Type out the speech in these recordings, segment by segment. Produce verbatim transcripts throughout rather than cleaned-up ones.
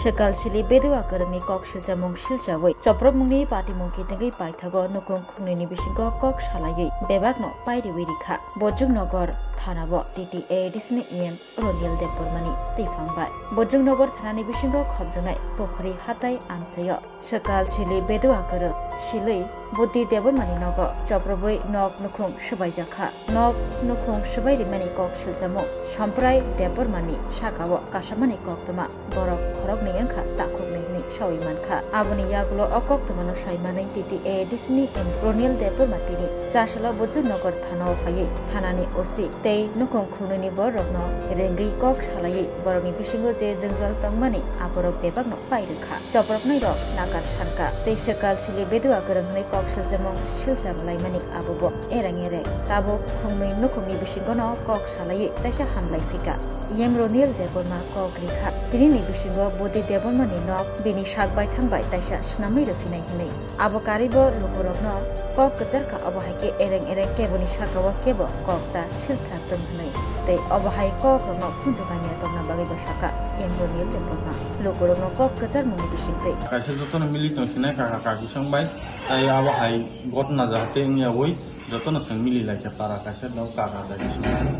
Swkal sili bedua kwrwngni kok silchamung silchawi chopropmungni patimung kitengwi paithago nukhung khungnwini bisingo kok salaiwi bebakno pairiwi rikha. Bojongnagar thanao T T A A D C ni E M Roniel Debbarmani twiphang bai Bojongnagar thanani bisingo khopjaknai Pukhuri hatai amchaio swkal sili bedua kwrwng silwi Budhi Debbarmani nogo choprobwi nok nukhung swbaijak kha. Nok nukhung swbai rimani kok silchamung Samprai Debbarmani sakao kasamani koktwma borok khoroknwi wngkha takhuknwi hwnwi sawi mankha. Aboni yagulo o koktwmano saimanwi T T A A D C ni M Roniel Debbarma tini chasalo Bojongnagar thanao phaiwi thanani O C tei nukhung khungnwini borokno rengwi kok salaiwi borokni bisingo je jwngjal tongmani aborok bebakno pairwkha. Chopropnairok nakar sankha tei swkal sili bedua kwrwng hwnwi kok silchamung silcham laimani abobo ereng ereng. Tabuk khungnwi nukhungni bisingono kok salaiwi taisa hamlai phika. E M Roniel Debbarma kok rikha. Tinini bisingo Budhi Debbarmani nok bini sak baithang bai taisa swnamwi rwphinai hwnwi. Abo karwibo lukurokno kok kwchar kha, obo hai khe ereng ereng keboni sakao kebo kok ta silthar tong hwnwi. Tei obo hai kokrokno khunju kanya tongna bagwi bo sakha M Roniel Debbarma. Lukurokno kok kwcharmungni bisingtwi. Kaisa jotono milik tong sinai kaka kaki song bai, tai abo hai gotna jahate wngya oi jotono chwng mili lai kha para kaisa no kaka kaki song.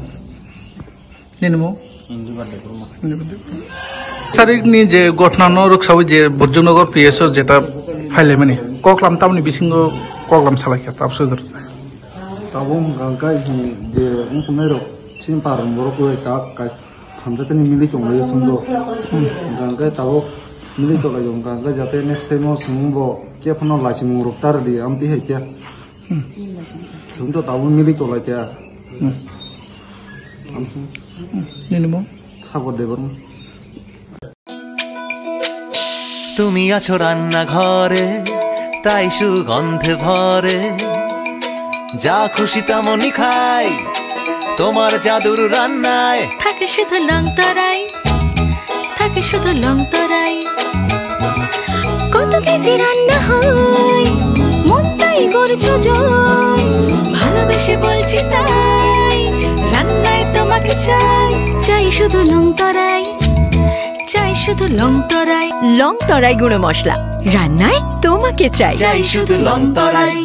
Nini mung? Indribar Debbarma. Indribar Debbarma. Sarikni je gotna no rwksawi je Bojongnagar P S O jeta phailaimani koklam tamni bisingo koklam salai kha tabuk sojor. Tabuk hwnkha hwnkhe je wngkhunairok chini parwng borok bai kak kai thamjakani mili tonglai songdo. Hwnkha hwnkhe tabuk mili tonglai hwnkha hwnkhe jate next time o chwng bo khe phano laichimung rok tar di amtwi hai khe. Hmm. Chwng to tabuk mili tonglai khe. Hmm. Amsing. Hmm. Nini mung? Sagar Debbarma. তুমি আছো রান্নাঘরে, তাই সুগন্ধে ভরে। যা খুশি তেমনই খাই, তোমার জাদুর রান্নায়। থাকে শুধু লং তরাই, থাকে শুধু লং তরাই। কত কেজি রান্না হয়, মন তাই করছো জয়। ভালোবেসে বলছি তাই, রান্নায় তোমাকে চাই। চাই শুধু লং তরাই, চাই শুধু লং তরাই। লং তরাই গুঁড়ো মশলা, রান্নায় তোমাকে চাই। চাই শুধু লং তরাই।